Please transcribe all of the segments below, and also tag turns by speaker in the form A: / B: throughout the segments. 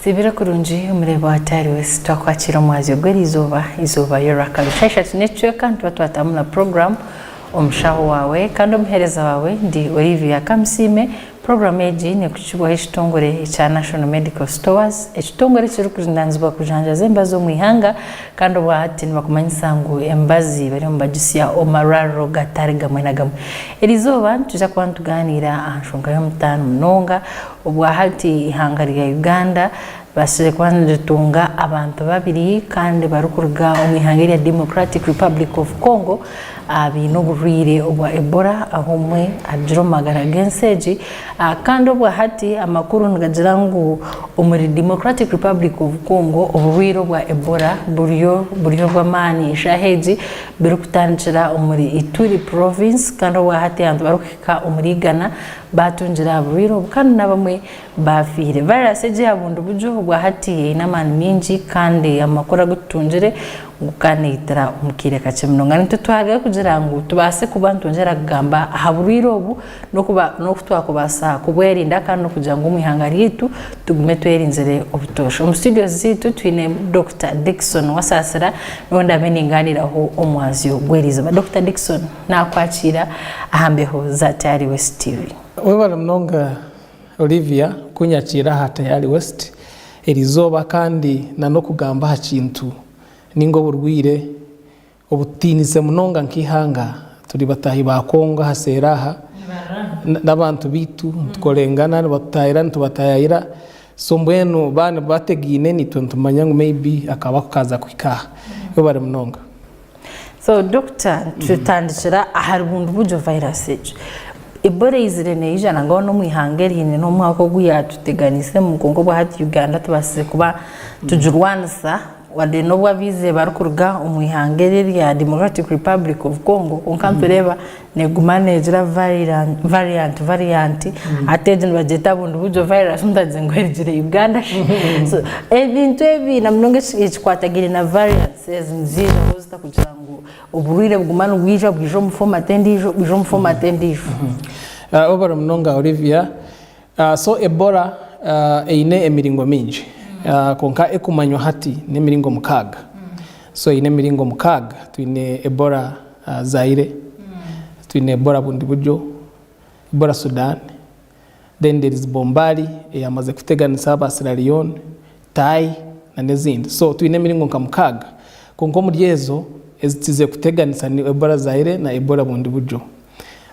A: Sibire kurungi omureeba wa Tayari West twakwakira omwazyo gw'erizooba izooba ry'orwakabiri shaaha ishatu n'ekicweka nituba twatamu na puroguramu omushaho waawe kandi omuheereza waawe ndi Olivia Kamusiime Puroguramu egi nekukibwaho ekitongore ekya National Medical Stores, ekitongore ekirikujunanizibwa kujanjaza emibazi omu ihanga kandi obwahati nibakumanyisa ngu emibazi bariyo nibagisya omu marwariro gatari gamwe na gamwe. Erizooba nitwija kuba nituganiira aha nshonga y'omutaano munonga, obwahati eihanga rya Uganda ribaasize kuba niritunga abantu babiri kandi barikuruga omu ihanga erya Democratic Republic of Congo baine oburwaire obwa Ebola ahu omwe arugire omu magara g'ensi egi kandi obwa hati amakuru nigagira ngu omuri Democratic Republic of Congo oburwaire obwa Ebola buriyo buri obw'amaani eshaaha egi birikutandikira omuri Ituri Province kandi obwa hati abantu barikuhika omuri igana baatungire aha burwaire obu kandi n'abamwe baafiire. Virus egi eya Bundibugyo obwa hati eine amaani maingi kandi amakuru agu tutungire ngu ka neitira omu kaire kakye munonga. Nitutwagayo kugira ngu tubaase kuba nitwongyera kugamba aha burwaire obu n'oku twakubaasa kubwerinda kandi n'okugira ngu omu ihanga ryaitu tugume twerinzire obutoosha. Omu studios zaitu twine Dokita Dickson Wasaasira niwe ndaabe ningaaniiraho omwazyo gw'eriizooba. Dokita Dickson naakwakiira aha mbeho za Tayari West TV.
B: Webare munonga Olivia kunyakiira aha Tayari West erizooba kandi na n'okugamba aha kintu ninga oburwaire obututiinise munonga nk'eihanga. Turi bataahi ba Congo aha seeri aha n'abantu baitu nitukorengana nibatutaayira nitubataayaayira so mbwenu baaba nibategaine naitwe nitumanya ngu maybe akaba kaaza kuhika aha. Webare munonga.
A: So doctor tutandikira ahari Bundibugyo virus egyo. Ebola eizire neija nangwa n'omu ihanga eriine n'omwaka ogu yatuteganisemu kwonka obwahati Uganda tubaasize kuba tugirwanisa wadde n'obu abaizire barikuruga omu ihanga eri erya Democratic Republic of Congo kwonka nitureeba neguma negira variant variant hati egi nibagyeta Bundibugyo virus mutagira ngu erugire Uganda shi. So ebintu ebi namunonga ekikwatagaine na variants ezi niziijaho zita kugira ngu oburwaire buguma nibwija bwija omu format endiijo bwija omu format endiijo.
B: Webare munonga Olivia. So Ebola eine emiringo mingi kwonka ekumanywa hati n'emiringo mukaaga. So eine emiringo mukaaga, twine Ebola Zaire, twine Ebola Bundibugyo, Ebola Sudan, then there is Bombali eyamaze kuteganisa aba Sierra Leone, Thai na n'ezindi. So twine emiringo nka mukaaga kwonka omuri ezo ezikize kuteganisa ni Ebola Zaire na Ebola Bundibugyo.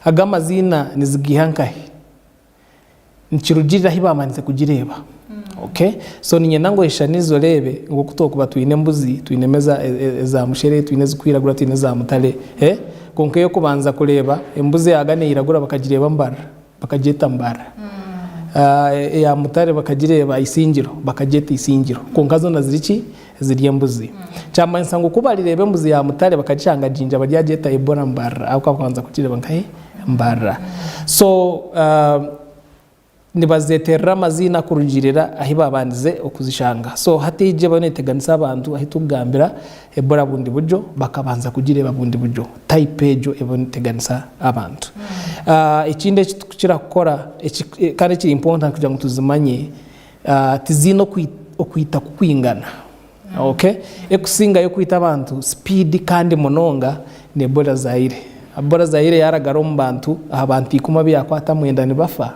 B: Ago amaziina nizigaiha nkahi? Nikirugiirira ahu baamanyize kugireeba. Okay? So niinyenda ngu oyeshushanirize oreebe ngu oku twokuba twine embuzi, twinemu eza, eza mushere, twine ezikwiragura, twine eza mutare. Eh? Kwonka ey'okubanza kureeba, embuzi eyaaga neiragura bakagireeba Mbarara, bakagyeta Mbarara. Ah, eya mutare bakagireeba Isingiro, bakagyeta Isingiro. Kwonka zoona ziri ki? Ziri embuzi. Kyamanyisa ngu ku barireeba embuzi ya mutare bakagishanga Jinja baryagyeta Ebola Mbarara ahabw'okuba bakabanza kugireeba nkahi? Mbarara. So uh, nibazeterera amaziina kurugiirira ahi babandize okuzishanga. So hati egi ebayo neteganisa abantu ahi tukugambira Ebola bundi buryo bakabanza kugireeba bundi buryo. Type egyo ebayo neteganisa abantu. Uh, ekindi eki tukukira kukora eki, kandi ekiri important kugira ngu tuzimanye uh, tiziine okwita kukwingana. Okay? Ekusingayo kwita abantu speed kandi munonga ni Ebola Zaire. Ebola Zaire yaragara omu bantu, aha bantu ikumi abu yakwata mwenda nibafa.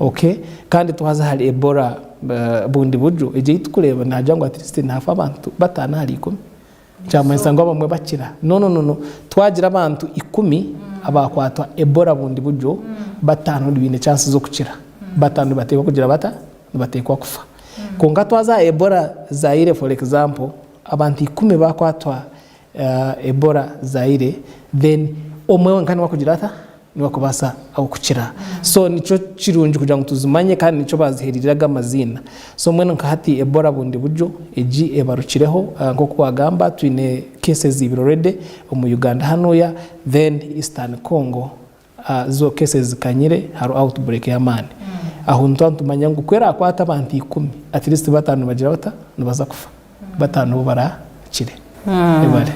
B: Okay? Kandi twaza ahari Ebola uh, bundi buryo, egyo ei tukureeba nihagira ngu at least nihafa abantu bataano ahari ikumi. Kyamanyisa ngu abamwe bakira. No, no, no, no. Twagira abantu ikumi abakwatwa Ebola bundi buryo, bataano baine chance z'okukira. Bataano nibateekwa kugira bata? Nibateekwa kufa. Kwonka twaza aha Ebola Zaire for example, abantu ikumi bakwatwa Ebola Zaire, then omwe wenka niwe akugira ata? Niwe akubaasa okukira. So nikyo kirungi kugira ngu tuzimanye kandi nikyo baziherire ago amaziina. So mbwenu nka hati Ebola bundi buryo egi ebarukireho nk'oku wagamba twine cases ibiri already omu Uganda hanuya then Eastern Congo Zo cases zikanyire hariho outbreak y'amaani. Aho nituba nitumanya ngu ku erakwata abantu ikumi at least bataano nibagira bata? Nibaza kufa. Bataano bo barakire. Ebare.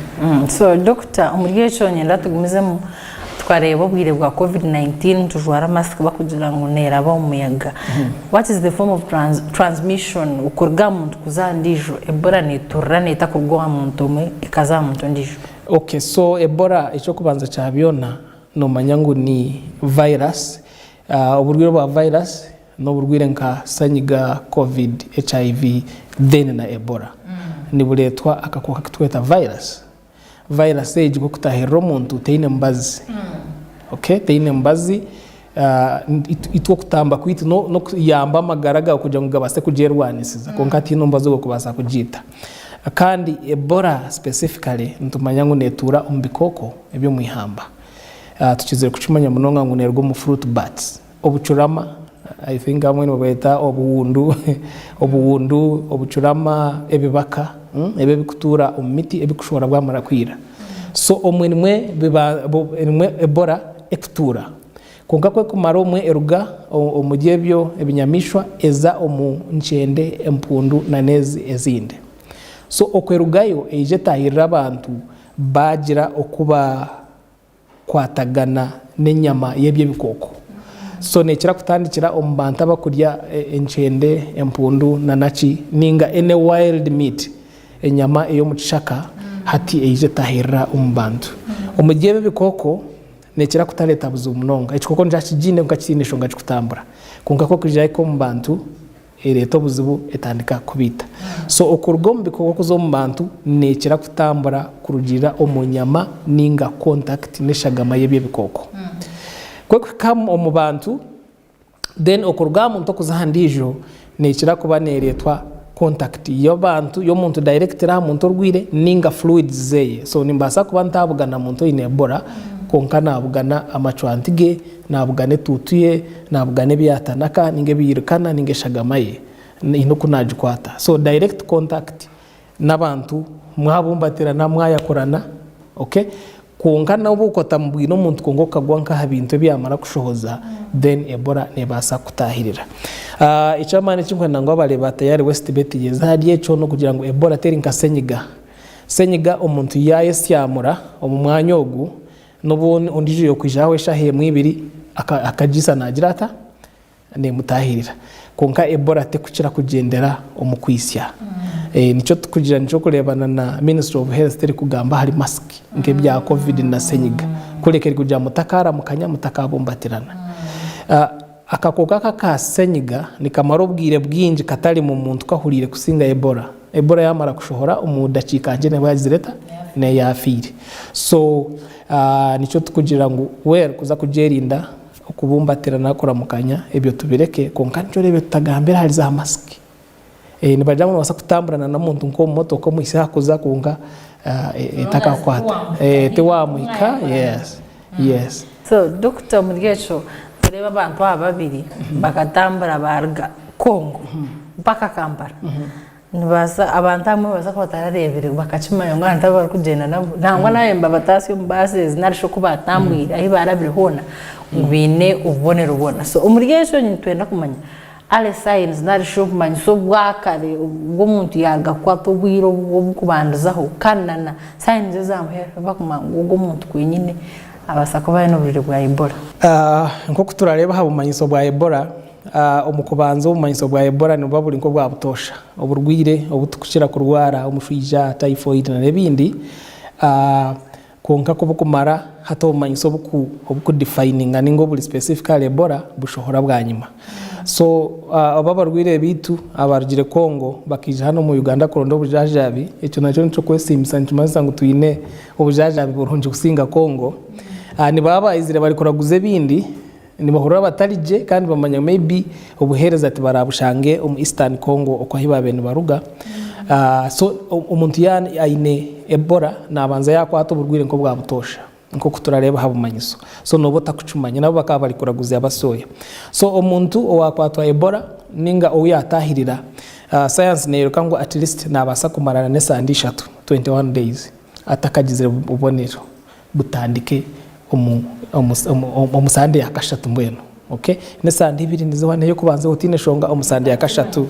A: So doctor omuri ekyo niinyenda tugumizemu. Tukareeba obwire bwa covid 19 tujwara masiki bakugira ngu neraba omu muyaga. What is the form of transmission okuruga aha muntu kuza aha ndiijo? Ebola neturira neeta kuruga owa muntu omwe ekaza aha muntu ondiijo?
B: Ok so Ebola eky'okubanza kya byona nomanya ngu ni virus, oburwaire bwa virus n'oburwaire nka sanyiga, covid, HIV then na Ebola nibureetwa akakooko aku turikweta virus. Virus egi ku ekutahirira omuntu teine mubazi, okay, teine mubazi, itwe okutamba kwaitu n'okuyamba amagara gaawe kugira ngu gabaase kugyerwanisiza kwonka tihaine omubazi ogurikubaasa kugiita. Kandi Ebola specifically nitumanya ngu neetuura omu bikooko eby'omu ihamba. Tukizire kukimanya munonga ngu neeruga omu fruit bats. Obucurama, I think abamwe nibabweta obuwundu, obuwundu, obucurama, ebibaka, ebi ebikutuura omu miti ebikushohora bwamara kwira. So omwe nimwe biba nimwe Ebola ekutuura. Kwonka ku ekumara omwe eruga omuri ebyo ebinyamaishwa eza omu nkyende, empundu na n'ezi ezindi. So okwo erugayo eija etahirira abantu baagira oku ba kwatagana n'enyama y'eby'ebikooko. So nekira kutandikira omu bantu abakurya enkyende, empundu nanaki ninga any wild meat, enyama ey'omu kishaka hati eija etahirira omu bantu. Omuri ebi ebikooko nekira kutareta buzibu munonga. Ekikooko nikiba kigiine kwonka kitiine nshonga kikutambura. Kwonka ku orikugira hika omu bantu, ereeta obuzibu etandika kubaita. So okuruga omu bikooko kuza omu bantu neekira kutambura kurugiirira omu nyama ninga contact n'eshagama y'eby'ebikooko. Ku ekuhika omu bantu then okuruga aha muntu okuza aha ndiijo neekira kuba neereetwa contact y'abantu y'omuntu directly aha muntu orwaire ninga fluids zeeye. So nimbaasa kuba ntaabugana muntu oine Ebola kwonka naabugana amacwanti ge, Naabugana etuutu ye, naabugana ebi yaatanaka nainga ebi yairukana nainga eshagama ye, haine oku naagikwata. So direct contact n'abantu mwabumbatirana, mwayakurana, okay? Kwonka n'obu otamubwine omuntu kwonka okagwa nk'aha bintu ebi yaamara kushohoza, then Ebola neebaasa kukutaahirira. Eky'amaani eki nkwenda ngu abareebi ba Tayari West beetegyereze ahari ekyo n'okugira ngu Ebola teri nka senyiga. Senyiga omuntu yaayesyamura omu mwanya ogu, N'obu ondiijo yookwija aho eshaaha emwe ibiri akagiisa naagira ata? Neemutaahirira. Kwonka Ebola terikukira kugyendera omu kwitsya. Nikyo turikugira nikyo orikureebana na Ministry of Health terikugamba ahari masiki nk'ebya Covid na senyiga. Kureka erikugira mutakaaramukanya, mutakaabumbatirana. Akakooko aka aka senyiga nikamara obwire bwingi katari mu muntu kahuriire kusinga Ebola. Ebola yamara kushohora omu dakiika nkye neeba yagizire eta? Neeba yafiire. So nikyo tukugira ngu well kuza kugyerinda okubumbatirana, kuramukanya ebyo tubireke kwonka nikyo oreebe tutagambira ahari za masiki. Nibagira ngu nobaasa kutamburana n'omuntu nk'omu motoka omuhitsye aha kuza kwonka etakakukwata. Tiwamuhika, yes, yes.
A: So doctor omuri ekyo nitureeba abantu aba babiri bakatambura baruga Congo mpaka Kampala nibaasa abantu abamwe nibabaasa kuba batarareebire bakakimanya ngu abantu abu barikugyenda nabo nangwa naaba nibabataatsya omu baasi ezi narishi oku baatambwire ahu baarabire hoona ngu baine obubonero bwona so omuri ekyo nitwenda kumanya Early signs nari shi obumanyiso obwa kare obw'omuntu yaaruga kukwata obwire oburikubandizaho kandi na na signs eza muheru bakumanya ngu ogu omuntu kwenyine abaasa kuba aine oburwaire bwa Ebola.
B: Nk'oku turareeba aha bumanyiso bwa Ebola, omu kubanza obumanyiso bwa Ebola nibuba buri nk'obwa butoosha, oburwaire obu turikukira kurwara, omushwija, typhoid na n'ebindi. Kwonka ku bukumara hati obumanyiso obuku obukudifayininga ninga oburi specific ahari Ebola bushohora bwanyima. So obu abarwaire baitu abarugire Congo bakaija hanu omu Uganda kuronda obujanjabi, ekyo nakyo neky'okwesiimisa nikimanyisa ngu twine obujanjabi burungi kusinga Congo. Nibaba baizire bari kuraguza ebindi, nibahurira batari gye kandi bamanya ngu maybe obuheereza tibarabushange omu Eastern Congo okwo ahu baabaire nibaruga. So omuntu yaaba aine Ebola naabanza yaakwata oburwaire nk'obwa butoosha nk'oku turareeba aha bumanyiso. So nooba otakukimanya nabo bakaba bari kuraguza basyoya. So omuntu owaakwatwa Ebola ninga ou yaataahirira, sayansi neeyoreka ngu at least naabaasa kumarana n'esande ishatu, 21 days, atakagizire bubonero. Butandike omu omu sande ya kashatu mbwenu okay n'esande ibiri nizihwa n'ey'okubanza otiine shonga omu sande ya kashatu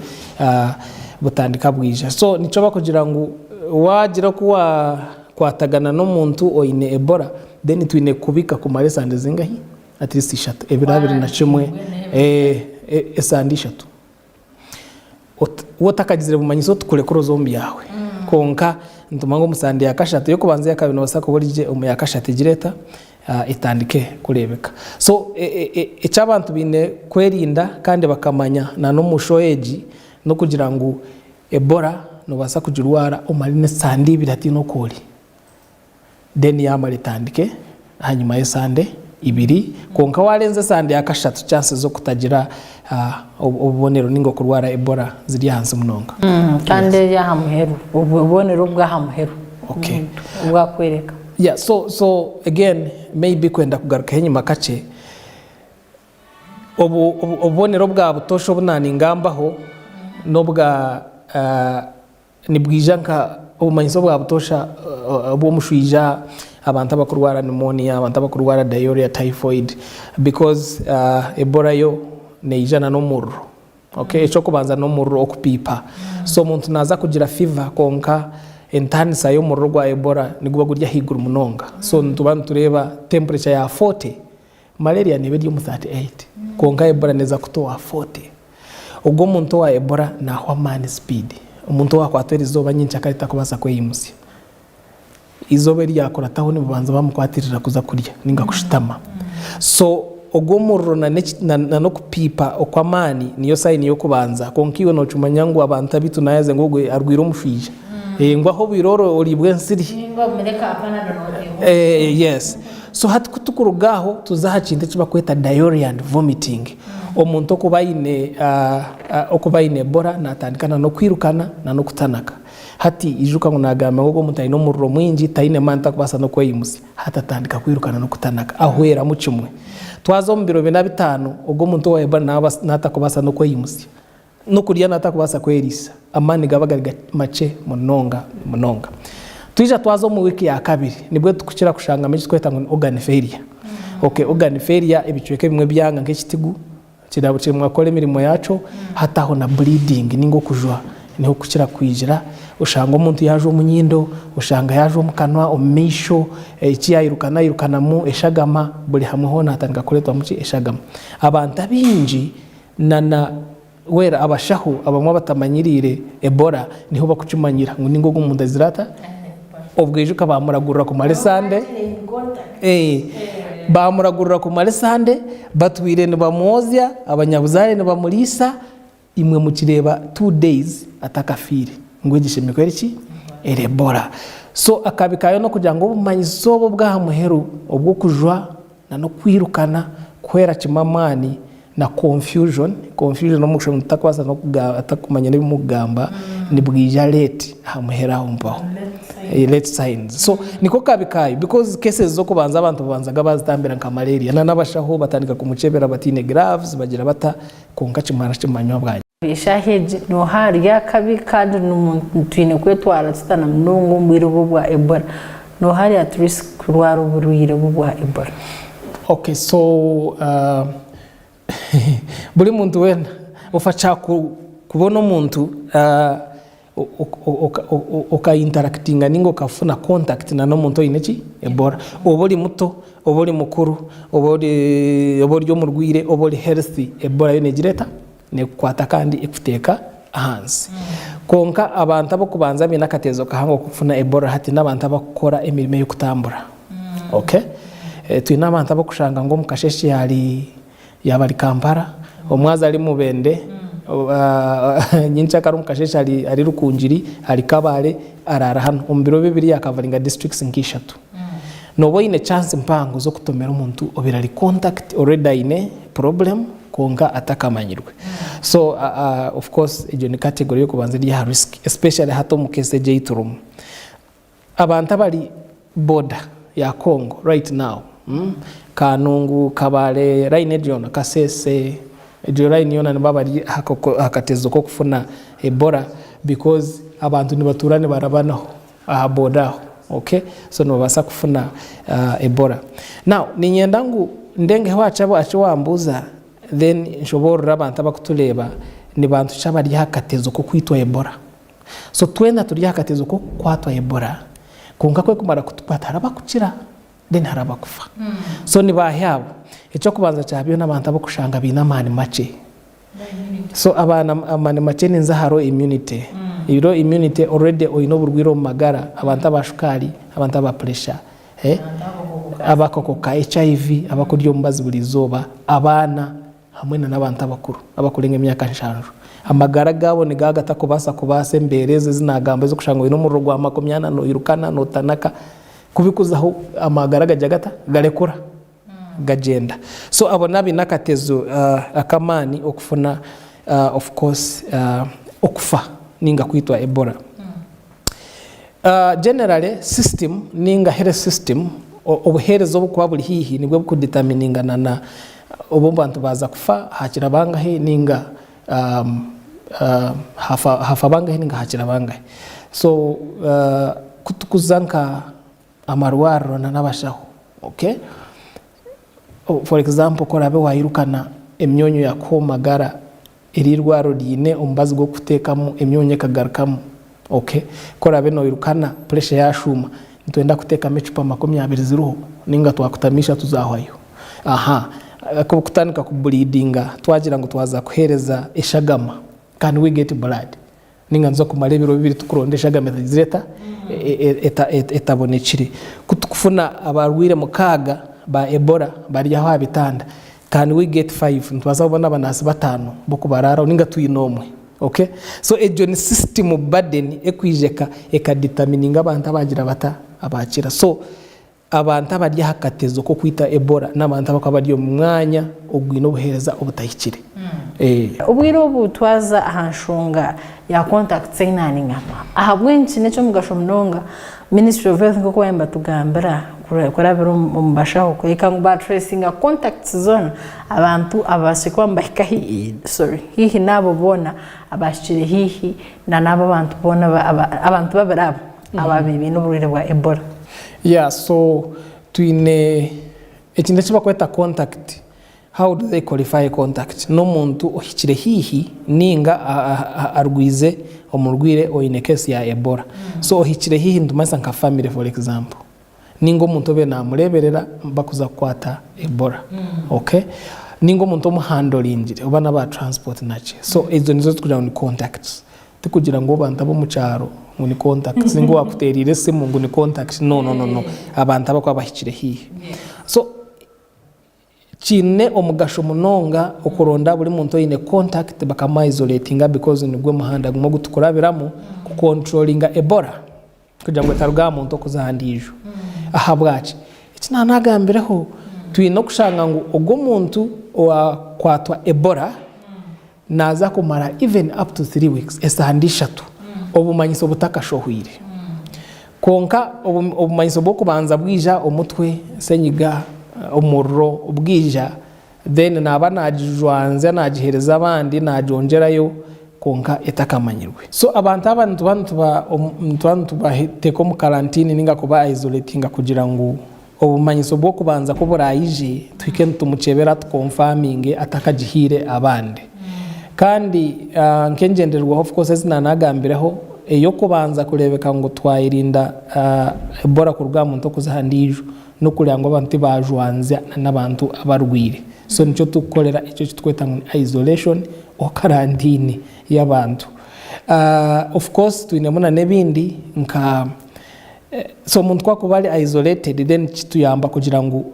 B: butandika bwija so nikyo bakugira ngu waagira oku waakwatagana n'omuntu oine Ebola. Then twine kubika kumara esande zingahi? At least ishatu, ebiro 21, esande ishatu. Waaba otakagizire bumanyiso tikurekura oze omu byawe. Kwonka nitumanya ngu omu sande ya kashatu, ey'okubanza eya kabiri noobaasa kuba ori gye, omu ya kashatu egire eta? Etandike kureebeka. So eki abantu baine kwerinda kandi bakamanya na n'omu show egi n'okugira ngu Ebola noobaasa kugirwara omare n'esande ibiri hataine oku ori. Then yaamara etandike ahanyima y'esande ibiri. Kwonka waarenza esande ya kashatu chances z'okutagira obubonero ninga okurwara Ebola ziri ahansi munonga.
A: Kandi eri aha muheru, obubonero obw'aha muheru obwakworeka.
B: Yeah, so so again maybe kwenda kugarukaho enyima kakye, Obubonero obwa butoosha obu naaningambaho n'obwa nibwija nka obumanyiso obwa butoosha obw'omushwija, abantu abakurwara pneumonia, abantu abakurwara diarrhea, typhoid because Ebola yo neija na n'omuriro. Okay, eky'okubanza n'omuriro okupiipa. So omuntu naaza kugira fever kwonka entaanisa y'omuriro gwa Ebola niguba guri ahaiguru munonga. So nituba nitureeba temperature ya 40. Malaria neeba eri omu 38 kwonka Ebola neeza kuta owa 40. Ogwo omuntu owa Ebola nahwa amaani speed. Omuntu owakwatwa erizooba nyenkyakare takubaasa kweyimutsya. Eizooba eryakurataho nibabanza bamukwatirira kuza kurya ninga kushutama. So ogwo omuriro na n'okupiipa okw'amaani niyo sign y'okubanza kwonka iwe nokimanya ngu abantu abaitu nayaze ngu ogwe arwaire omushwija. Ngu aho obwire oriibwa ensiri. Yes. So hati ku tukuruga aho tuza aha kintu eki bakweta diarrhea and vomiting. Omuntu okuba aine okuba aine Ebola natandika na n'okwirukana na n'okutanaka. Hati ijuka ngu nagamba ngu ogu omuntu aine omuriro mwingi taine maani takubaasa n'okweyimutsya. Hati atandika kwirukana n'okutanaka ahweramu kimwe. Twaza omu biro bina bitaano ogu omuntu owa Ebola naba natakubaasa n'okweyimutsya. N'okurya naatakubaasa kweriisa, amaani gaba gari makye munonga munonga. Twija twaza omu wiiki ya kabiri, nibwo tukukira kushangamu eki turikweta ngu ni organ failure. Okay, organ failure ebicweka ebimwe byanga nk'ekitigu kiraba kiremwa kukora emirimo yaakyo, hataho na bleeding ninga okujwa niho kukira kwijira, oshanga omuntu yaajwa omu nyindo, oshanga yaajwa omu kanwa, omu maisho, eki yaayirukana ayirukanamu eshagama, buri hamwe hoona hatandika kureetwamu ki? Eshagama. Abantu abaingi Na na well abashaho abamwe abatamanyiriire Ebola niho bakukimanyira ngu ninga ogu omuntu azire ata obwo ijuka bamuragurira kumara esande eh, bamuragurira kumara esande batwire nibamwozya abanyabuzaare nibamuriisa imwe mukireeba 2 days atakafiire ngu egi eshemereire kuba eri ki eri Ebola so akabi kaayo n'okugira ngu obumanyiso obu obw'aha muheru obw'okujwa na n'okwirukana kuhwera kimwe amaani na confusion, confusion n'omugisha omuntu takubaasa n'okugamba atakumanya n'ebi mukugamba nibwija late aha muheru aho mpaho. Late signs. So niko kabi kaayo because cases z'okubanza abantu babanzaga bazitambira nka malaria na n'abashaho batandika kumukyebera bataine gloves bagira bata kwonka kimara kimanywa bwanyima.
A: Eshaaha egi nooha ari akabi kandi twine kwetwara tuta na munonga omu bwire obu obwa Ebola? Nooha ari at risk kurwara oburwaire obu obwa Ebola?
B: Okay so uh, buri muntu weena ofa kubona omuntu uh, oka interactinga ninga okafuna contact na n'omuntu oine ki Ebola oba ori muto oba ori mukuru oba ori oba ori omurwaire oba ori healthy Ebola yo negira eta nekukwata kandi ekuteeka ahansi kwonka abantu ab'okubanza abaine akateezo kahango k'okufuna Ebola hati n'abantu abakukora emirimo ey'okutambura okay twine abantu ab'okushanga ngu omu kasheeshe ari Yaaba ari Kampala, omwazi ari Mubende, nyenkyakare omu kasheeshe ari Rukungiri, ari Kabale, araara hanu. Omu biro bibiri yaakavaringa districts nka ishatu. Nooba oine chance mpango z'okutomera omuntu obaire ari contact already aine problem kwonka atakamanyirwe. So of course egyo ni category y'okubanza eri aha risk especially hati omu case egi ei turimu. Abantu abari border ya Congo right now Kanungu, Kabale line egyo yoona, Kasese egyo line yoona nibo abari aha katezo k'okufuna Ebola because abantu nibatuura nibarabanaho aha border aho okay so nibabaasa kufuna Ebola. Now niinyenda ngu ndengeho aha ki wambuuza then nshoboorore abantu abakutureeba ni bantu ki abari aha katezo k'okwitwa Ebola. So twena turi aha katezo k'okukwatwa Ebola, kwonka ku ekumara kutukwata hariho abakukira. Then hariho abakufa. So nibaahi abo? Eky'okubanza kya byona abantu abarikushanga baine amaani makye. So abaana amaani makye ninza aha low immunity. Low immunity already oine oburwaire omu magara, abantu aba shukaari, abantu aba pressure, abakakooko ka HIV, abakurya omubazi buri izooba, abaana hamwe na n'abantu abakuru abakurenga emyaka nshanju. Amagara gaabo nigaba gatakubaasa kubaasa embeera ezo ezi naagamba ez'okushanga oine omuriro gwa makumyana noirukana notanaka, kubikuzaho amagara gagira gata? Garekura. Gagyenda. So abo n'abaine akatezo ak'amaani okufuna of course okufa ninga kwitwa Ebola. Generally system ninga health system obuheereza obukuba buri haihi nibwo bukudetermininga na na obu abantu baaza kufa hakira bangahi ninga hafa hafa bangahi ninga hakira bangahi. So kutukuza nka amarwariro na n'abashaho okay for example ku oraabe waayirukana emyonyo yakuha omu magara eri eirwariro riine omubazi gw'okuteekamu emyonyo ekagarukamu okay ku oraabe noirukana pressure yaashuuma nitwenda kuteekamu ecupa 20 ziriho ninga twakutamiisha tuzahwayo aha ku orikutandika kuburiidinga twagira ngu twaza kuheereza eshagama can we get blood Ninga nituza kumara ebiro bibiri tukuronda eshagama etagizire eta? Etabonekire. Ku tukufuna abarwaire mukaaga ba Ebola bari aho aha bitanda, can we get five? Nitubaasa kubona abanaasi bataano b'okubaraaraho ninga twine omwe? Okay? So egyo ni system burden ekwija eka determininga abantu abagira bata? Abaakira. So Abantu abari aha katezo k'okwita Ebola n'abantu abarikuba bari omu mwanya ogwine obuheereza obutahikire.
A: Obwire obu twaza aha nshonga ya contacts ei naaningamba. Ahabw'enki n'eky'omugasho munonga Ministry of Health nk'oku baabaire nibatugambira kurabira omu bashaho kuhika ngu baatracinga contacts zoona abantu ababaasize kuba nibahika sorry haihi n'abo boona abahikire haihi na n'abo abantu boona abantu babiri abo abaabaire baine oburwaire bwa Ebola.
B: Yeah so twine ekintu eki barikweta contact, how do they qualify contact? N'omuntu ohikire haihi ninga arwize omurwaire oine case ya Ebola. So ohikire haihi nitumanyisa nka family for example ninga omuntu obaire namureberera bakuza kukwata Ebola okay ninga omuntu omuhandoringire oba naba transport naki so ezo nizo turikugira ngu ni contacts. Tikugira ngu abantu ab'omu kyaro ngu ni contacts ninga owakuteereire esimu ngu ni contact no no no no abantu abakuba bahikire haihi. So kiine omugasho munonga okuronda buri muntu oine contact bakamu isolatinga because nigwo muhanda gumwe ogu tukurabiramu ku controllinga Ebola kugira ngu etaruga aha muntu okuza aha ndiijo. Ahabwaki? Eki naanagambireho twine okushanga ngu ogwo omuntu owakwatwa Ebola Naaza kumara even up to 3 weeks, esande ishatu, obumanyiso butakashohwire. Kwonka obumanyiso bw'okubanza bwija, omutwe, senyiga, omuriro bwija, then naaba naagijwanzya naagiheereza abandi, naagyongyerayo kwonka etakamanyirwe. So abantu aba nituba nituba nitubateeka omu karantini ninga kuba isolatinga kugira ngu Obumanyiso bw'okubanza ku buraije, tuhike nitumukyebera tukonfaminge atakagihaire abandi. Kandi nk'engyendererwaho of course ezi naanagambireho, ey'okubanza kureebeka ngu twayerinda Ebola kuruga aha muntu okuza aha ndiijo, n'okureeba ngu abantu tibaajwanzya n'abantu abarwaire. So nikyo turikukorera ekyo eki turikweta ngu ni isolation or quarantine y'abantu. Of course twinemu n'ebindi nka. So omuntu ku akuba ari isolated then kituyamba kugira ngu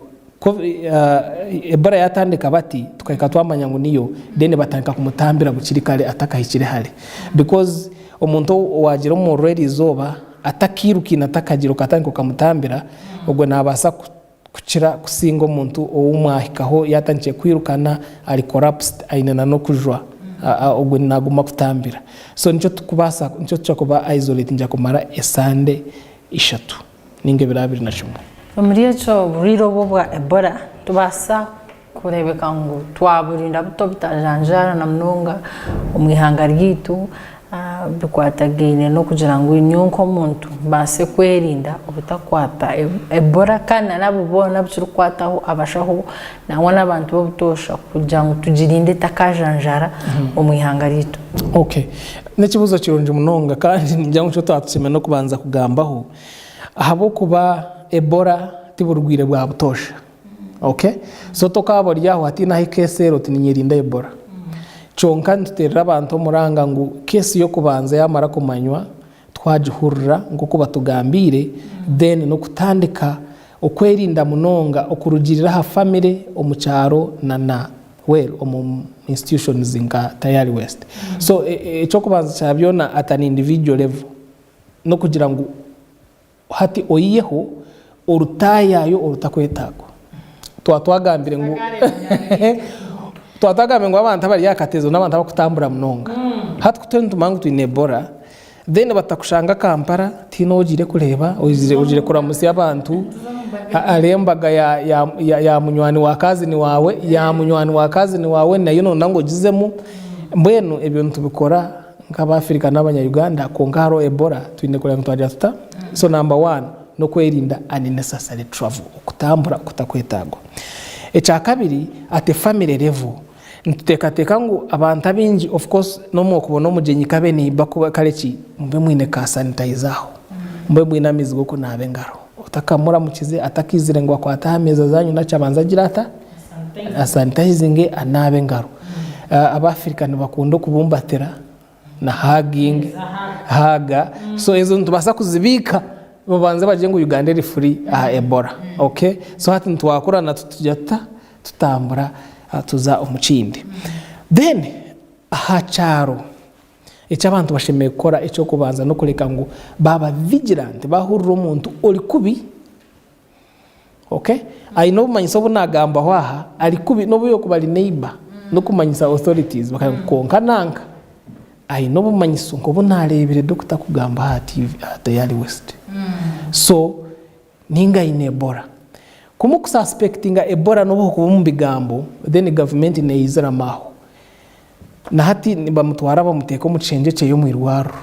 B: Ebola yatandika bati tukahika twamanya ngu niyo then batandika kumutambira bukiri kare atakahikire hare because omuntu owagira omuriro erizooba atakiirukiine atakagira okatandika okamutambira ogwo nabaasa kukira kusinga omuntu ou mwahikaho yaatandikire kwirukana ari collapsed aine na n'okujwa ogwo naguma kutambira. So nikyo tukubaasa nikyo tukira kuba isolatingira kumara esande ishatu ninga ebiro 21.
A: Omuri ekyo oburwaire obu obwa Ebola nitubaasa kureebeka ngu twaburinda buta obutajanjaara na munonga omu ihanga ryaitu bikwatagaine n'okugira ngu nyowe nk'omuntu mbaase kwerinda obutakwata Ebola kandi na n'abo boona abu kirikukwataho abashaho nangwa n'abantu b'obutoosha kugira ngu tugirinde etakajanjaara omu ihanga ryaitu.
B: Okay. N'ekibuuzo kirungi munonga kandi ningira ngu nikyo twaba tushemereire n'okubanza kugambaho ahabw'okuba Ebola. Ti burwaire bwa butoosha. Okay? So tokaaba ori aho hataine ahu case eri oti ninyerinda Ebola. Kyonka nituteerera abantu omuranga ngu case y'okubanza yamara kumanywa, twagihurira nk'oku batugambiire, then n'okutandika okwerinda munonga okurugiirira aha family, omu kyaro na na well omu institutions nka Tayari West. So eky'okubanza kya byona at an individual level n'okugira ngu Hati oiheho orutaayaayo orutakwetaagwa. Twaba twagambire ngu twaba twagambire ngu abantu abari aha katezo n'abantu abakutambura munonga. Hati ku turiyo nitumanya ngu twine Ebola, then batakushanga Kampala, tihaine ou ogiire kureeba, oizire ogiire kuramutsya abantu, hariho embaga ya ya ya ya munywani wa kazini waawe, ya munywani wa kazini waawe nayo nooyenda ngu ogizemu, mbwenu ebyo nitubikora Nk'Abaafirika n'Abanya-Uganda kwonka hariho Ebola, twine kureeba ngu twagira tuta? So number one, n'okwerinda unnecessary travel, okutambura okutakwetaagwa. Ekyakabiri, at a family level, nituteekateeka ngu abantu abaingi of course n'omu okubona omugyenyi kabe neighbour kuba kare ki, mube mwine ka sanitizer aho, mube mwine amaizi g'okunaaba engaro, otakamuramukize, atakaizire ngu akwate aha meeza zaanyu naki abanze agire ata? Asanitayizinge anaabe engaro. Abafirika nibakunda okubumbatira na hugging, haga so ezo nitubaasa kuzibiika babanze bagire ngu Uganda eri free aha Ebola okay so hati nitwakurana tugira tuta tutambura tuza omu kindi. Then aha kyaro eki abantu bashemereire kukora eky'okubanza n'okureka ngu baaba vigilant bahurira omuntu ori kubi Okay? Aine obumanyiso obu naagambaho aha, ari kubi n'obu yookuba ari neighbour, n'okumanyisa authorities bakagira ngu kwonka nanka aine obumanyiso nk'obu naareebire doctor akugamba aha TV aha Tayari West. So, ninga aine Ebola. Ku mukususpectinga Ebola n'obu hokuba omu bigambo, then gavumenti neeyiziramu aho. Na hati nibamutwara bamuteeka omu kishengye kyeye omu irwariro.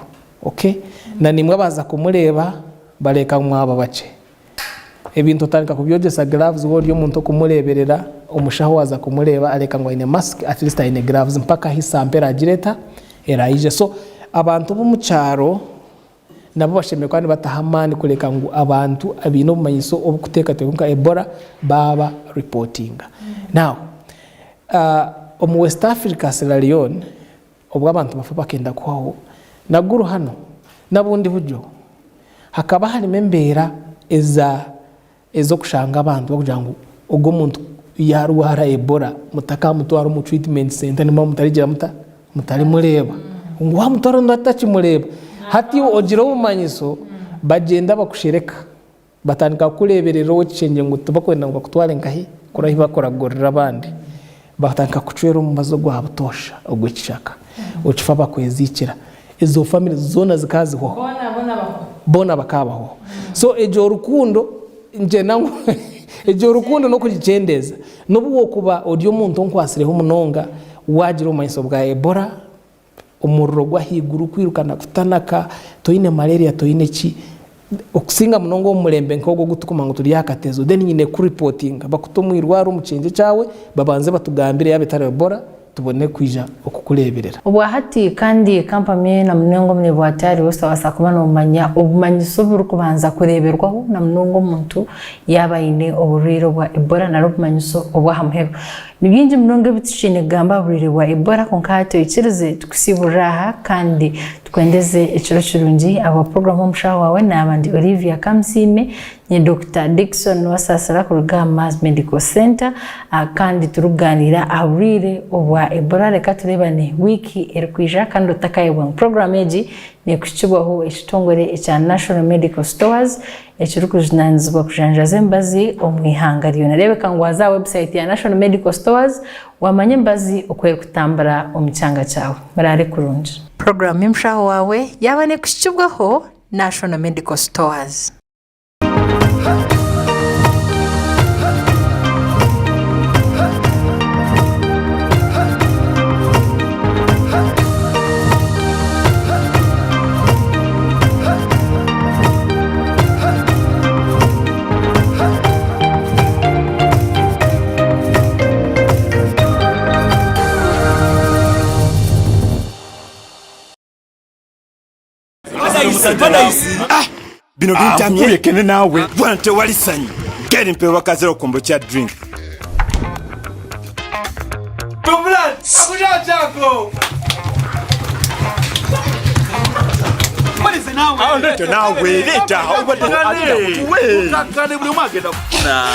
B: Okay? Na naimwe abaaza kumureeba, bareeka mwaba bakye. Ebintu otandika kubyogyesa gloves waaba ori omuntu okumureeberera, omushaho waaza kumureeba areeka ngu aine mask at least aine gloves mpaka ahu sample eraagire eta? Eraije. So abantu b'omu kyaro nabo bashemereire kuba nibataho amaani kureka ngu abantu abaine obumanyiso obukuteekateekwa nka Ebola baaba reportinga. Now omu West Africa Sierra Leone Obu abantu bafa bakenda kuhwaho, na Gulu hanu n'abundi buryo, hakaba harimu embeera eza ez'okushanga abantu barikugira ngu ogu omuntu yaarwara Ebola mutakamutwara omu treatment centre nimuba mutarigira muta? Mutarimureeba. Ngu waamutwara ondi atakimureeba. Hati iwe ogira obumanyiso, bagyenda bakushereka, batandika kukureeberera ow'ekishengye ngu tibakwenda ngu bakutware nkahi? Kuri ahu bakuragurira abandi. Batandika kukucwera omubazi ogwa butoosha ogw'ekishaka, okifa bakweziikira. Ezo famire zoona zikaba zihwaho. Boona bakabahwaho. So egyo rukundo ngyenda ngu egyo rukundo n'okugikyendeeza. N'obu wokuba ori omuntu onkwatsireho munonga, waagira obumanyiso bwa Ebola, omuriro gw'ahaiguru kwirukana kutanaka, toine malaria toine ki, okusinga munonga omu murembe nk'ogu ogu turikumanya ngu turi aha katezo, then nyine kukuripotinga bakute omu irwariro omu kishengye kyawe babanze batugambire yaaba etari Ebola tubone kwija okukureeberera.
A: Obwahati kandi kampamye na munonga omuri Bwatari otabaasa kuba nomanya obumanyiso oburikubanza kureeberwaho na munonga omuntu yaaba aine oburwaire obwa Ebola nari obumanyiso obw'aha muheru. Ni bingi munonga ebi tukiine kugamba aha burwaire bwa Ebola kwonka hati oikirize tukusiiburire aha kandi tukwendeze ekiro kirungi. Ahabwa puroguraamu Omushaho Waawe naaba ndi Olivia Kamusiime nye Dokita Dickson Wasaasira kuruga aha Mars Medical Centre kandi turikugaaniira aha burwaire obwa Ebola. Reka tureebane wiiki erikwija kandi otakayebwa ngu puroguraamu egi neekuhikibwaho ekitongore ekya National Medical Stores ekirikujunaanizibwa kujanjaaza emibazi omu ihanga ryona. Reebeka ngu waaza aha website ya National Medical Stores waamanya emibazi oku erikutambura omu kyanga kyawe. Muraare kurungi. Puroguraamu y'omushaho waawe yaaba neekuhikibwaho National Medical Stores.
C: Bino bintamye. Bwana tewali sanyu. Keri mpeho akazero kombucha drink. Nawe leeta obadde
D: Kakkane buli omu agenda kufuna.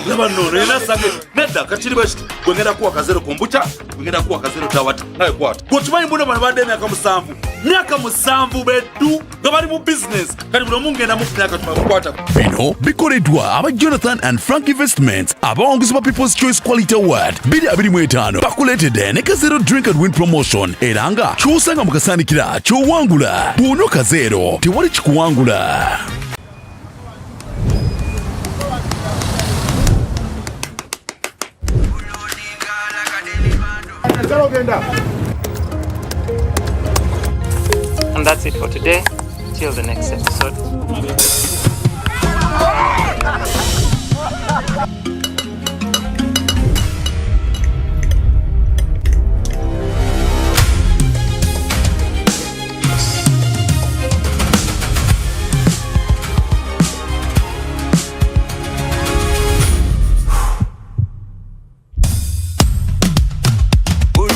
D: Laba nno ono yenna asabye nedda kakiri bwe kiti gwe ngenda kuwa kazero kombucha gwe ngenda kuwa kazero tawata nawe kwata. Gwe okimanyi mbuno bano badde emyaka musanvu myaka musanvu beddu nga bali mu bizinesi kati buli omu ngenda mufuna akatuma kukwata
E: Bino bikoleddwa aba Jonathan and Frank Investments abawanguzi ba People's Choice Quality Award 2025 bakuleetedde ne Kazero Drink and Win Promotion era nga ky'osanga mu kasaanikira ky'owangula. Bw'onywa Kazero tewali kikuwangula.
F: And that's it for today. Till the next episode.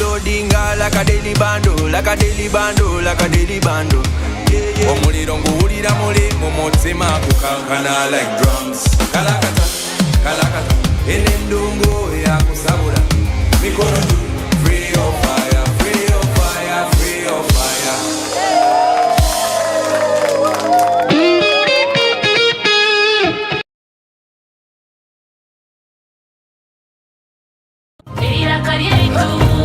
G: Loadinga like a daily bundle, like a daily bundle, like a daily bundle. Omuliro nguwulira muli mu mutima gukankana like drums. Kalakata, kalakata, eno endungu yakusabula. Mikono juu, free your fire, free your fire, free your fire.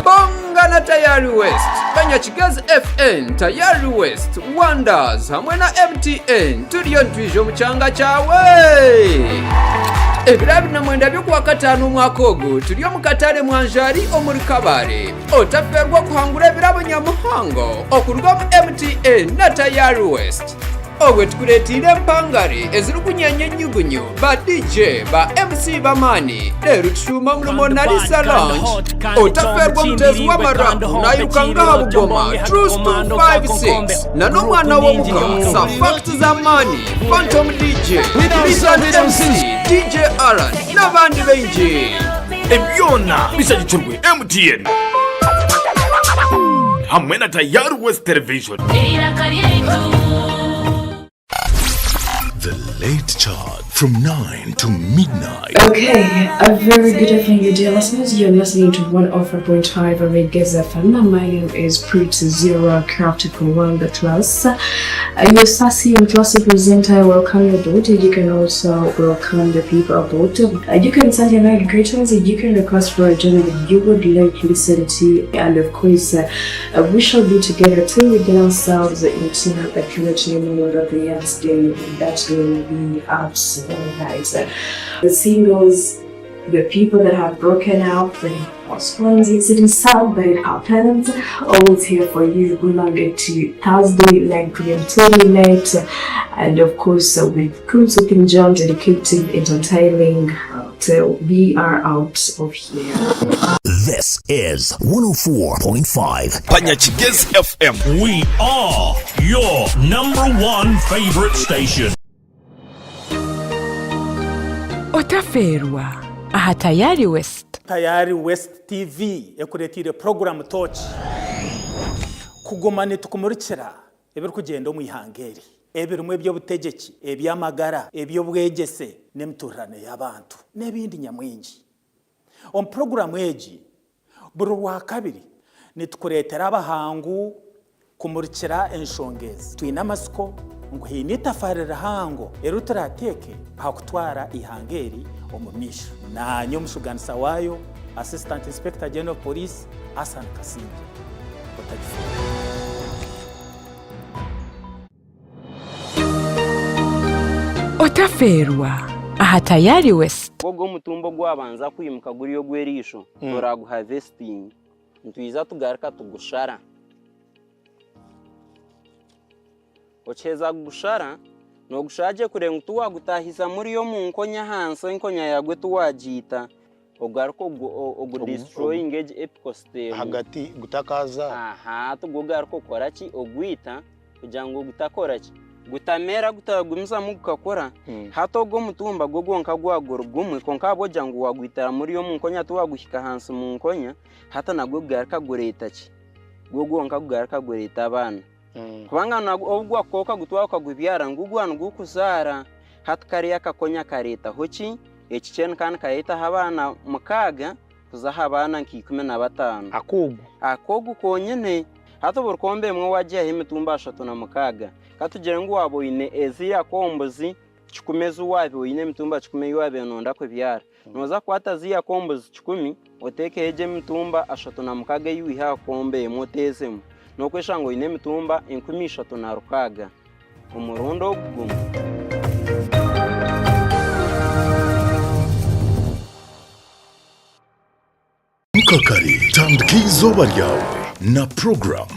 H: Bonga na Tayari West, Banyakigezi FN, Tayari West, Wonders hamwe na MTN turiyo nitwija omu kyanga kyawe. Ebiro 29 by'okwakataano omwaka ogu turi omu katare Mwanjari omuri Kabale. Otaferwa kuhangura ebirabo nyamuhango okuruga omu MTN na Tayari West. Obwe tukureteire empangare ezirikunyenya enyugunyu, ba DJ, ba MC b'amaani, reero tushuuma omuri Monalisa Lounge. Otaferwa omuteezi w'amarapu nairukanga aha bugoma Truce 256 na n'omwana w'omuka Sir Fact z'amaani, Phantom DJ, Lizard MC, DJ Allan n'abandi baingi.
D: Byona bishagikirwe MTN hamwe na Tayari West Television.
E: The Late Chart from 9 to midnight.
I: Okay, a very good evening, you dear listeners. You're listening to 104.5 Reggae FM. My name is Pretty Zero, crafted from World Class. Your sassy and classy presenter, I welcome you aboard. You can also welcome the people aboard. You can send your night greetings. You can request for a journey that you would like to listen to. And of course, we shall be together till we get ourselves into the community moment of the next day. That will be absolutely nice. The singles, the people that have broken up, the divorced ones, it's it is sad, but it happens. Always here for you. Monday to Thursday, 9 p.m. till midnight. And of course, with Kuntu King John, dedicated, entertaining, till we are out of here.
E: This is 104.5
D: Panyakigezi FM.
J: We are your number one favorite station.
K: Otaferwa aha Tayari West.
L: Tayari West TV ekureteire puroguramu Tooki kuguma nitukumurikira ebirikugyenda omu ihanga eri ebirimu eby'obutegyeki, eby'amagara, eby'obwegyese n'emituurirane y'abantu n'ebindi nyamwingi. Omu puroguramu egi, buri Rwakabiri nitukureetera abahangu kumurikira enshonga ezi. Twine amatsiko ngu haine eitafaari rihango eri turaateeke aha kutwara eihanga eri omu maisho. Naanye omushugaanisa waayo, Assistant Inspector General of Police, Asan Kasingye. Otagifeerwa.
K: Otafeerwa aha Tayari West.
M: Ogwo omutumba ogwabanza kwimuka guri ogw'eriisho turaguhavesitinga nitwiza tugaruka tugushara. Okiheza kugushara nogushara gye kureba ngu tiwagutahiza muri omu nkonya ahansi enkonya yagwo tiwagiita ogaruke ogudestroyinge egi ecosystem.
N: Ahagati gutakaza.
M: Aha tigugaruka okora ki ogwita kugira ngu gutakora ki? Gutamera gutagumizamu gukakura. Hati ogwo omutumba gwo gwonka gwaba guri gumwe kwonka ahabw'okugira ngu waagwitira muri omu nkonya tiwaaguhika ahansi mu nkonya, hati nagwo gugaruka gureeta ki? Gwo gwonka gugaruka gureeta abaana. Kubanga nagwo obu gwakukooka gutwara okagubyara ngu gwaba nigukuzaara. Hati kariya akakonya kareetaho ki? Ekikyeni kandi nikareetaho abaana mukaaga kuza aha baana nka 15.
N: Akoogu?
M: Akoogu konyine. Hati buri kombo emwe waagihaho emitumba 36, ka tugire ngu waaba oine eziriya kombuzi kikumi ezi waabaire oine emitumba kikumi ei waabaire nooyenda kubyara, nooza kukwata ziriya kombuzi kikumi oteekeho egyo emitumba 36 ei waiha aha kombo emwe oteezemu, nookweshanga oine emitumba 3600 omurundi ogu gumwe.
E: Mukakare, tandika eizooba ryawe na program.